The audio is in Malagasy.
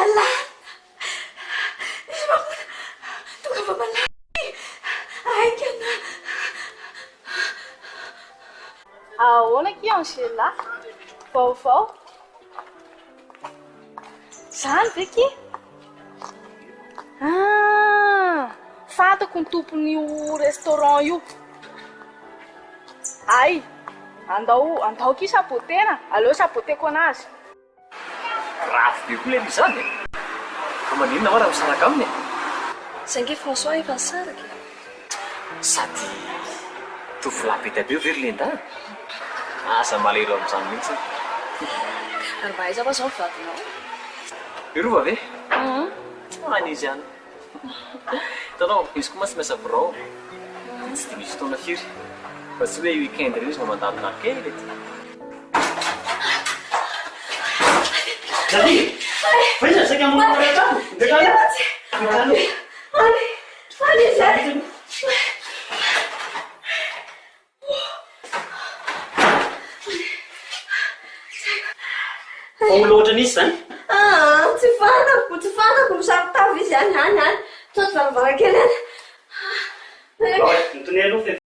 Malala! Misy mamono! Tongava malaky! Haingana! Ahoana akia Angela? Vaovao? Zany ve ki? Ah! Fantako ny tompon'io restaurant io. Hay! Andao, andao akia sabotena, aleo saboteko anazy. Grave be koa ilay izany e! Fa maninona hoa raha misaraka aminy e? Zay nge François efa nisaraka e! Sady tovolahy be dia be ve ry Linda a? Aza malahelo amin'izany mihitsy. Ary mba aiza hoa zao ny vadinao? I Rova ve? Any izy any. Hitanao, izy koa mantsy miasa birao dia tsy dia misy fotoana firy fa tsy hoe week-end ireny izy vao mandalondalo kely aty. Daddy! Fa iza saika hamono anareo tato? Mipetraha aloha. Mipetraha aloha. Any! Any izy any! Fa olona ohatran'iza izany? Aa, tsy fantako, tsy fantako, misaron-tava izy any, any, any, mitady varavarankely any. Ao e, mitonia aloha fa efa.